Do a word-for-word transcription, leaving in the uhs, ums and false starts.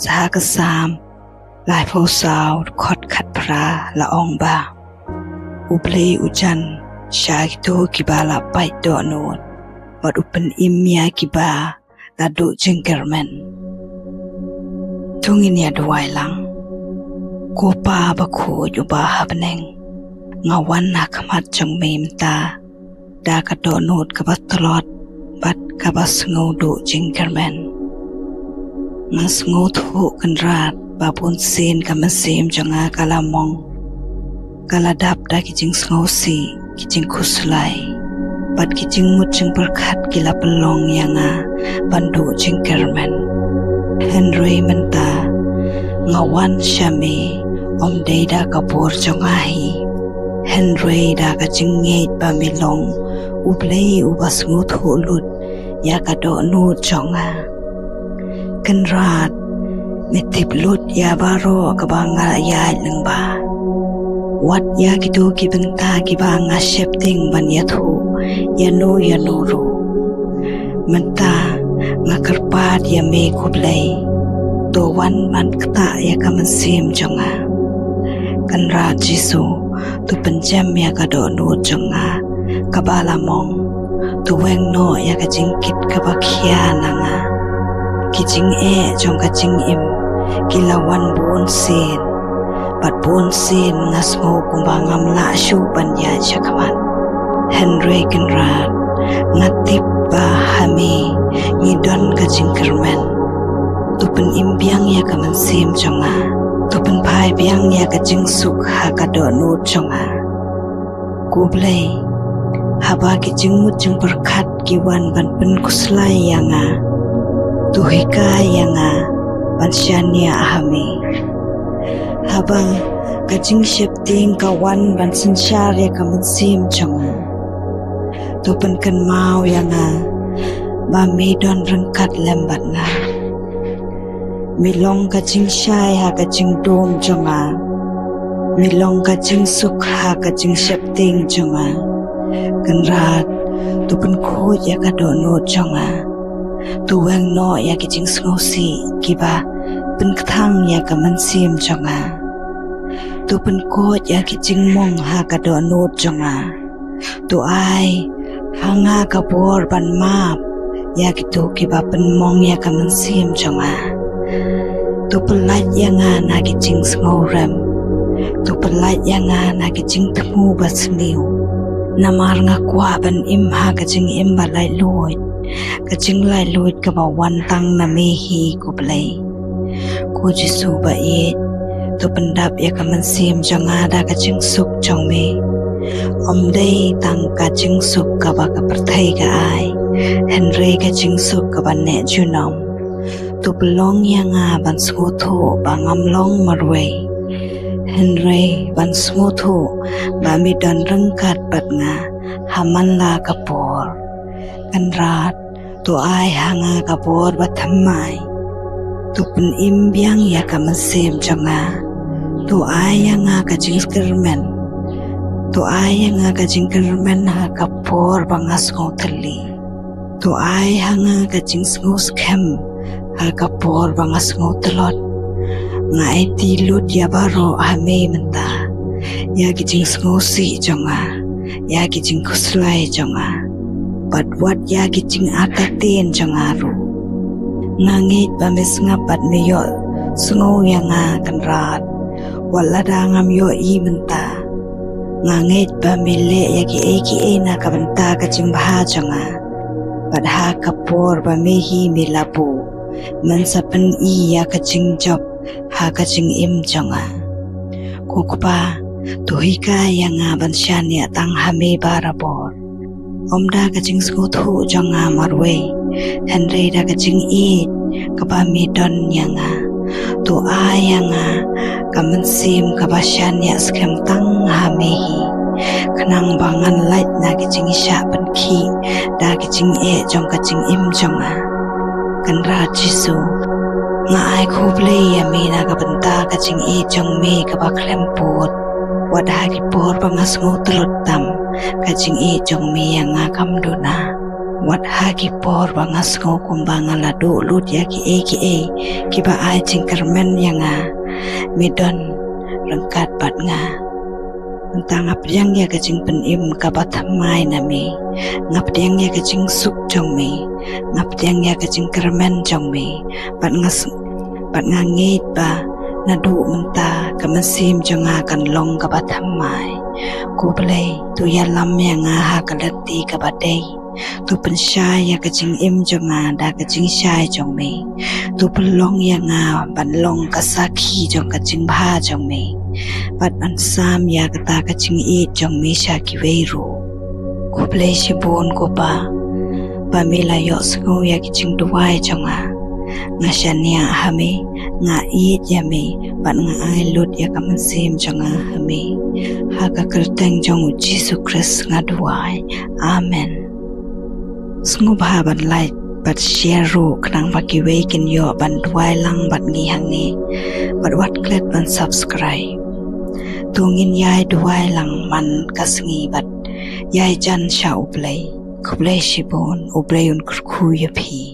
Sa ha ka Salm laiphew saw, dkhot khatphra la ong ba U Blei u jan sha kito kiba la pait dohnud, bad u pynim ïa kiba la duh jingkyrmen. To ngin ïa duwai lang. Ko Pa bakhuid uba ha bneng, nga wan ha khmat jong me mynta da ka dohnud kaba tlot bad kaba sngew duh jingkyrmen. Nga sngewthuh Kynrad ba bunsien ka mynsiem jong nga ka la mong, ka la dap da ki jingsngewsih, ki jingkhuslai bad ki jingmut jingpyrkhat ki la pynlong ïa nga ban duh jingkyrmen. Hynrei mynta nga wan sha me ym dei da ka bor jong nga hi, hynrei da ka jingngeit ba me long U Blei uba sngewthuh lut ïa ka dohnud jong nga. Kynrad, me tip lut ïa baroh kaba nga ïaid lyngba, wat ïa kito ki bynta kiba nga sheptieng ban ïathuh ïano ïano ruh. Mynta nga kyrpad ïa me ko Blei, to wan ban ktah ïa ka mynsiem jong nga. Kynrad Jisu, to pynjem ïa ka dohnud jong nga kaba la mong. To weng noh ïa ka jingkit kaba khia na nga. Ki jingeh jong ka jingim ki la wan bunsien, bad bunsien nga sngew kumba ngam lah shuh ban ïaid shakhmat. Hynrei Kynrad, nga tip ba ha me ngi don ka jingkyrmen. To pynim biang ïa ka mynsiem jong nga. To pynphai biang ïa ka jingsuk ha ka dohnud jong nga. Ko Blei, haba ki jingmut jingpyrkhat ki wan ban pynkhuslai ïa nga, to hikai ïa nga ban shaniah ha me. Haba ka jingsheptieng ka wan ban synshar ïa ka mynsiem jong nga, to pynkynmaw ïa nga ba me don ryngkat lem bad nga. Me long ka jingshai ha ka jingdum jong nga. Me long ka jingsuk ha ka jingsheptieng jong nga. Kynrad, to pynkhuid ïa ka dohnud jong nga. To weng noh ïa ki jingsngewsih kiba pynkthang ïa ka mynsiem jong nga. To pynkhuid ïa ki jingmong ha ka dohnud jong nga. To ai ha nga ka bor ban map ïa kito kiba pynmong ïa ka mynsiem jong nga. To pyllait ïa nga na ki jingsngewrem. To pyllait ïa nga na ki jingthmu ba sniew. Namar nga kwah ban im ha ka jingim ba laitluid, ka jinglaitluid kaba wan tang na me hi ko Blei. Ko Jisu ba ïeit, to pyndap ïa ka mynsiem jong nga da ka jingsuk jong me. Ym dei tang ka jingsuk kaba ka pyrthei ka ai, hynrei ka jingsuk kaba neh junom. To pynlong ïa nga ban sngewthuh ba ngam long marwei, hynrei ban sngewthuh ba me don ryngkat bad nga ha man la ka por. Kynrad, to ai ha nga ka bor ba thymmai. To pynim biang ïa ka mynsiem jong nga. To ai ïa nga ka jingkyrmen. To ai ïa nga ka jingkyrmen ha ka por ba nga sngewthylli. To ai ha nga ka jingsngewskhem ha ka por ba nga sngewtlot. Nga aiti lut ïa baroh ha me mynta, ïa ki jingsngewsih jong nga, ïa ki jingkhuslai jong nga, bad wat ïa ki jingartatien jong nga ruh. Nga ngeit ba me sngap bad me ïohsngew ïa nga Kynrad, wat lada ngam ïohi mynta. Nga ngeit ba me leh ïa kiei kiei na ka bynta ka jingbha jong nga, bad ha ka por ba me hi me la buh, men sa pyni ïa ka jingjop ha ka jingim jong nga. Ko Kpa, to hikai ïa nga ban shaniah tang ha me barabor. Ym da ka jingsngewthuh jong nga marwei, hynrei da ka jingïeit kaba me don ïa nga. To ai ïa nga ka mynsiem kaba shaniah skhem tang ha me hi, khnang ba ngan lait na ki jingshah pynkhih da ki jingeh jong ka jingim jong nga. Kynrad Jisu, nga ai khublei ïa me na ka bynta ka jingïeit jong me kaba khlem pud. Wat ha ki por ba nga sngewtlot tam, ka jingïeit jong me ïa nga kam duna. Wat ha ki por ba nga sngew kumba nga la duh lut ïa kiei kiei kiba ai jingkyrmen ïa nga, me don ryngkat bad nga. Mynta nga pdiang ïa ka jingpynim kaba thymmai na me. Nga pdiang ïa ka jingsuk jong me. Nga pdiang ïa ka jingkyrmen jong me. Bad nga s- bad nga ngeit ba naduh mynta ka mynsiem jong nga kan long kaba thymmai. Ko Blei, to ïalam ïa nga ha ka lynti kaba dei. To pynshai ïa ka jingim jong nga da ka jingshai jong me. To pynlong ïa nga ban long ka sakhi jong ka jingbha jong me, bad ban sam ïa kata ka jingïeit jong me sha kiwei ruh. Khublei shibun ko Pa, ba me la ïohsngew ïa ki jingduwai jong nga. Nga shaniah ha me, nga ïeit ïa me, bad nga ai lut ïa ka mynsiem jong nga ha me. Ha ka kyrteng jong U Jisu Khrist nga duwai. Amen. Sngewbha ban like bad share ruh khnang ba kiwei kin ïoh ban duwai lang bad ngi hangne. Bad wat klet ban subscribe. To ngin ïai duwai lang man ka sngi bad ïai jan sha U Blei. Khublei shibun, U Blei un kyrkhu ïa phi.